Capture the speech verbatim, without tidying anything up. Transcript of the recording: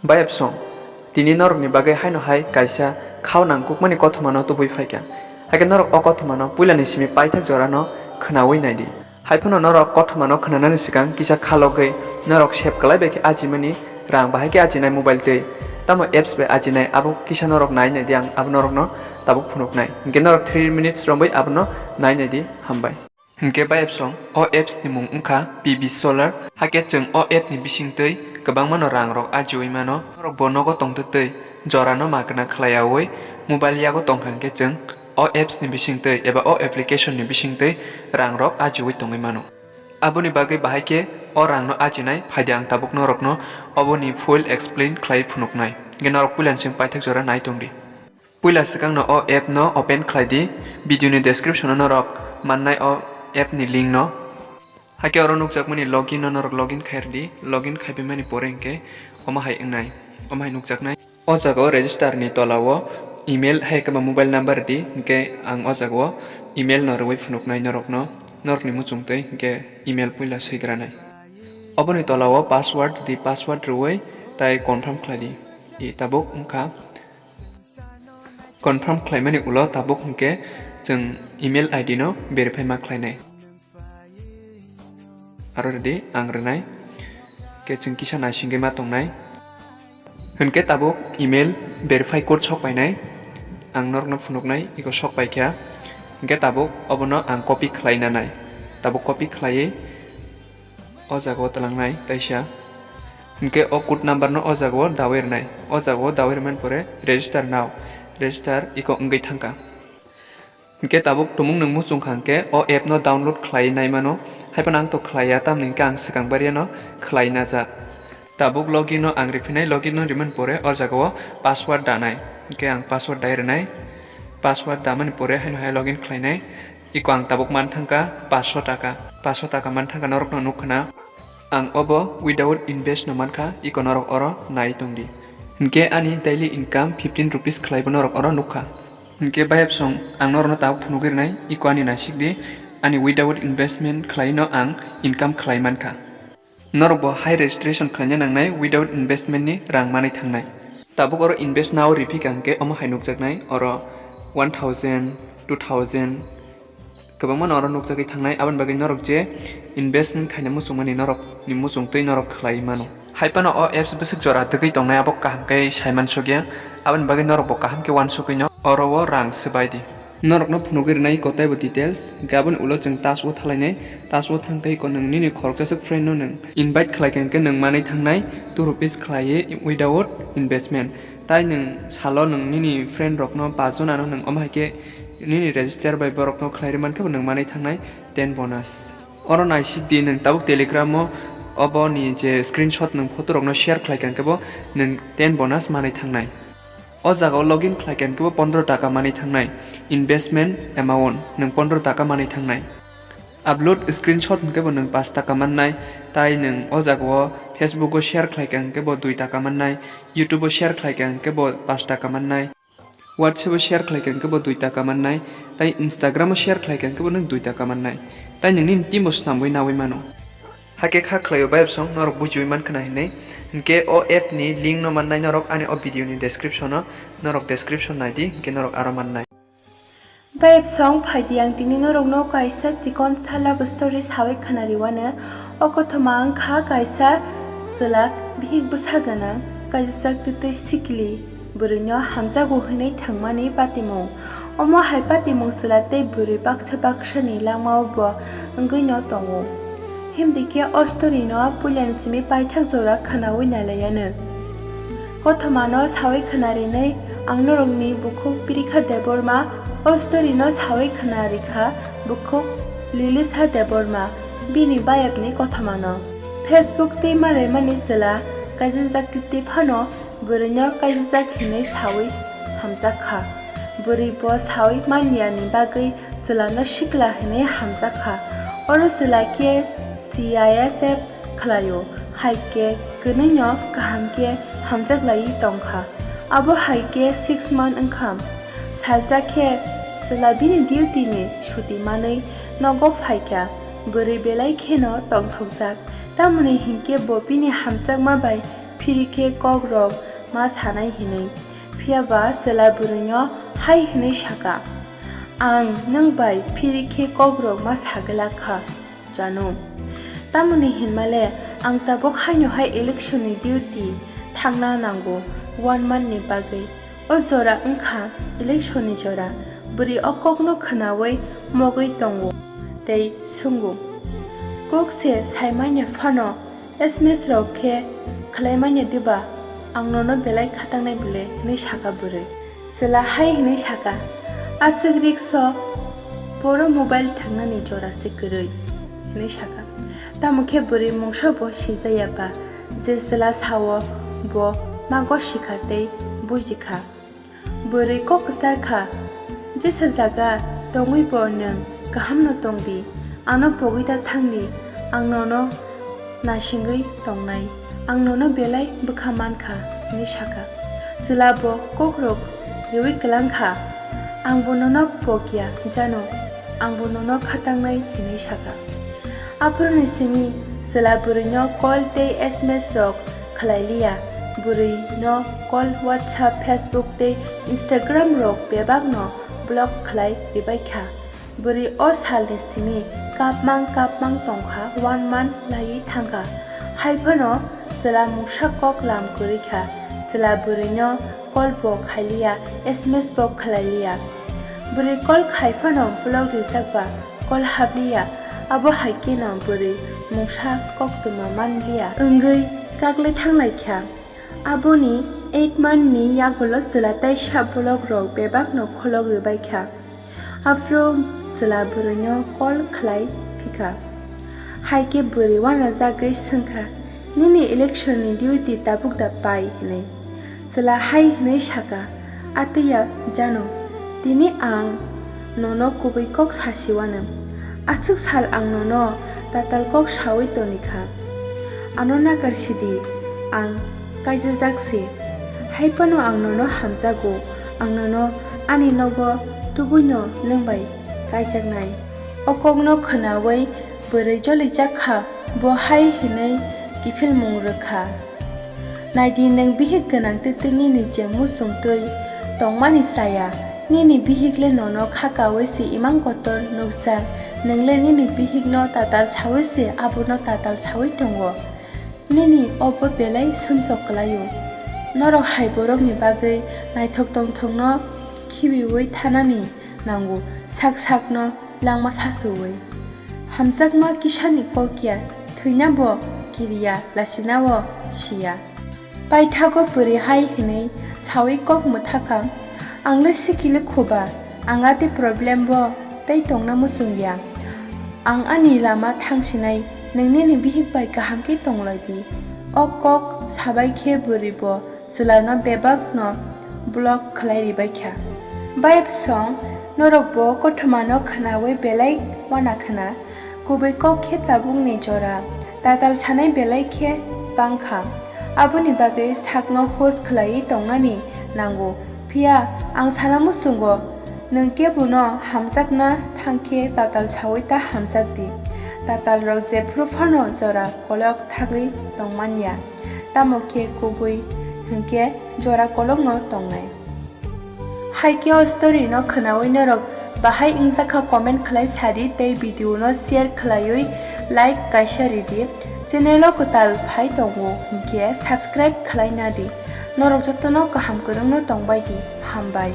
Bayapsong, tini norokni bagwi haino hai kaisa khao nangkukmani kothomano tubui phaikha. Haikhe norok o kothomano puilani simi paithak jorano khwnaui naidi. Haiphano norok kothomano khwnanani swkang kisa khalogwi norok save kwlai bai khe ajimani rang bahai khe ajinai mobile twi tamo apps bai ajinai abo kisa norok nai naidi, ang abo norokno tabuk phunuknai. Hinkhe norok three minutes romwi abono nai naidi, hambai. Hinkhe bayapsong o apps ni mung wngkha P B Solar. Hakhe chwng o app ni bisingtwi kwbangmano rang rok ajiui mano. Norok bo nogo tongtwtwi jorano magwna khlaiyaui mobile yago tongkha hinkhe chwng o apps ni bisingtwi eba o application ni bisingtwi rang rok ajiui tongwi mano. Aboni bagwi bahai khe o rang no ajinai phaidi ang tabuk norokno oboni full explain khlai phunuknai. Hinkhe norok puilani simi paithak jora nai tongdi. Puila swkangno o app no open khlai di, video ni description o norok mannai o app ni link no. Hakhe oro nukjakmani login no norok login khairdi, login khaipaimani pore hinkhe omo hai wngnai, omo hai nukjaknai. O jaga o register ni tola o email hai khe ba mobile number di, hinkhe ang o jaga o email no rwui phunuknai norokno, norokni muchungtwi hinkhe email puila swigranai. Oboni tola o password di, password rwui tai confirm khlai di. I tabuk wngkha. Confirm khlaimani ulo tabuk hinkhe chwng email I D no verify ma khlainai. Aro rwdi ang rwnai. Khe chwng kisa naisingwi ma tongnai. Hinkhe tabuk email verify code sok painai. Ang norokno phunuknai iko sok paikha. Hinkhe tabuk obono ang copy khlai nanai. Tabuk copy khlaiwi o jaga o twlangnai taisa. Hinkhe o code number no o jaga o dawi rwnai. O jaga o dawi rwmani pore register now. Register iko wngwi thangkha. Hinkhe tabuk tumung nwng muchungkha hinkhe o app no download khlai nai mano. Haiphano ang to khlaiya, tamni hinkhe ang swkang bariano khlai najak. Tabuk login no ang riphinai, login no rimani pore o jaga o password danai. Hinkhe ang password dai rwnai. Password damani pore haino hai login khlainai. Iko ang tabuk man thangkha paanch sho taka. Paanch sho taka man thangkha norokno nukkhana. Ang obo without invest no mankha, iko norok oro nai tongdi. Hinkhe ani daily income fifteen rupees khlaibo norok oro nukha. Hinkhe bayapsong ang norokno tabuk phunugwi rwnai, iko ani naisikdi, ani without investment khlaino ang income khlai mankha. Norokbo hai registration khlaina nangnai without investment ni rang manwi thangnai. Tabuk oro invest nao riphikha hinkhe omo hai nukjaknai, oro one thousand, two thousand, kwbangma no oro nukjagwi thangnai, aboni bagwi norok je investment khaina muchungmani norok ni muchungtwi norok khlai mano. Haiphano o apps bwswk jora twgwi tongnai abo kaham khe saimansukya, aboni bagwi norok bo kaham khe uansukwi no oro o rang swbai di. Norokno phunugwi rwnai iko teibo details, hinkhe aboni ulo chwng touch o thalainai, touch o thangkhe iko nwng nini khoroksaswk friend no nwng invite khlaikha hinkhe nwng manwi thangnai two rupees khlaiwi without investment. Tai nwng salo nwng nini friend rokno paanch jona no nwng omo hai khe nini register bai borokno khlai rwmani khe bo nwng manwi thangnai ten bonus. Oro naisik di nwng tabuk Telegram o obo ni je screenshot nwng photo rokno share khlai kha hinkhe bo nwng ten bonus manwi thangnai. O jaga o login khlai kha hinkhe bo pondro taka manwi thangnai. Investment amount nwng pondro taka manwi thangnai. Upload screenshot hinkhe bo nwng paanch taka mannai. Tai nwng o jaga o Facebook o share khlai kha hinkhe bo dui taka mannai. YouTube o share khlai kha hinkhe bo paanch taka mannai. WhatsApp o share khlai kha hinkhe bo dui taka mannai, tai Instagram o share khlai kha hinkhe bo nwng dui taka mannai, tai nwng nini team bo swnamwi naui mano. Hakhe kha khlaio bayapsong norok bujiui mankha na hinwi, hinkhe o app ni link no mannai norok ani o video ni description o, norok description naidi hinkhe norok aro mannai. Bayapsong phaidi ang tini norokno kaisa chikon sa love story saui khnariwano. O kothoma wngkha kaisa chwla bihik bwsa gwnang, kaijak twtwi sikli bwrwino hamjago hwnwi thangmani patimung. Omo hai patimung chwla tei bwrwi baksa baksani langmao bo wngwino tongo. Himdi khe o story no puilani simi paithak jora khwnaui nailaiano. Kothomano saui khwnarinai ang norokni bukhuk Pirikha Debbarma, o story no saui khwnarikha bukhuk Lilisa Debbarma, bini bayapni kothomano. Facebook tei malaimani chwla kaijajak tei phano bwrwino kaijajak hinwi saui hamjakha. Bwrwi bo saui manliyani bagwi chwlano sikla hinwi hamjakha. Oro chwla khe C I S F khlaio, hai khe kwnwino kaham khe hamjaklaiwi tongkha. Abo hai khe six month wngkha. Saljak khe chwla bini duty ni suti manwi nogo phaikha. Bwrwi belai kheno tongthokjak, tamoni hinkhe bo bini hamjakma bai phiri khe kokrok ma sanai hinwi. Phiya ba chwla bwrwino hai hinwi saka, "Ang nwng bai phiri khe kokrok ma sagwlak kha, jano. Tamoni hinmale ang tabuk haino hai election ni duty thangna nango one month ni bagwi. O jora wngkha election ni jora." Bwrwi o kokno khwnawi mogwi tongo tei swngo, "Kok se saimanya phano S M S rok khe khwlaimanya diba, ang nono belai khatangnai bile?" hinwi saka bwrwi. Chwla hai hinwi saka, "Aswk rikso, boro mobile thangnani jora se kwrwi," hinwi saka. Tamo khe bwrwi mungsa bo sijaya ba, je chwla sao bo mago sikha tei bujikha. Bwrwi kok kwchar kha, "Jesa jaga tongwi bo nwng kahamno tong di, ano pogwi ta thang di, ang nono naisingwi tongnai, ang nono belai bwkha man kha," hinwi saka. Chwla bo kokrok riwi kwlang kha, "Ang bo nono pok ya jano, ang bo nono khatangnai," hinwi saka. Aphuru ni simi chwla bwrwino call tei S M S rok khwlai liya. Bwrwino call, WhatsApp, Facebook tei Instagram rok bebakno block khwlai ribai kha. Bwrwi o salni simi kapmang kapmang tongkha, one month laiwi thangkha. Hai phano chwla mungsa kok lam kwrwi kha. Chwla bwrwino call bo khai liya, S M S bo khwlai liya. Bwrwi call khai phano block rijak ba call hap liya, abo hai kheno bwrwi mungsa koktwma man liya wngwi kaklai thanglai kha. Aboni eight month ni yagulo chwla tei sa block rok bebakno kholok rwbai kha. Aphuru chwla bwrwino call khwlai phikha. Hai khe bwrwi uanajagwi swngkha, "Nini election ni duty tabuk da pai?" hinwi. Chwla hai hinwi saka, "Atwiya jano, tini ang nono kubui kok sasi uanw. Aswk sal ang nono tatal kok sawi toni kha. Ano nakar sidi, ang kaijajak se. Hai phano ang nono hamjago, ang nono ani nogo tubuino nwng bai kaijaknai." O kokno khwnawi bwrwi jolijak kha, bo hai hinwi kiphilmung rwkha, "Naidi, nwng bihik gwnang twtwi nini je muchung twi tongmani chaya. Nini bihik le nono kha kawi se imang kotor nukjak. Nwng le nini bihikno tatal sawi se abono tatal sawi tongo. Nini obo belai sumsok kwlaio. Norok hai borokni bagwi naithok tongthokno khibiwi thanani nango, sak sakno langma sasu-ui. Hamjakma kisani kok ya, thwina bo kiriya, lasina bo siya." Paithago bwrwi hai hinwi sawi kok mwthakha, "Ang le sikili khuba, ang ati problem bo tei tongna muchung ya. Ang ani lama thangsinai, nwng nini bihik bai kaham khe tonglai di." O kok sabai khe bwrwi bo chwlarno bebakno block khwlai ribai kha. Bayapsong, norok bo kothomano khwnawi belai uana khwna. Kubui kok khe tabukni jora tatal sanai belai khe bang kha. Aboni bagwi sakno hos khwlaiwi tongnani nango. Phiya ang sana muchungo, nwng kebono hamjakna thang khe tatal sawi ta hamjak di. Tatalrok jephru phano jora kolok thangwi tongman ya. Tamo khe kubui hwnkhe jora kolokno tongnai. Hai khe o story no khwnawi norok bahai wngjakha comment khwlai sadi tei video no share khwlaiwi like kaisa ridi. Channel o kwtal phai tongo hwnkhe subscribe khwlai nadi. Norok jotono kaham kwrwngno tongbai di. Hambai.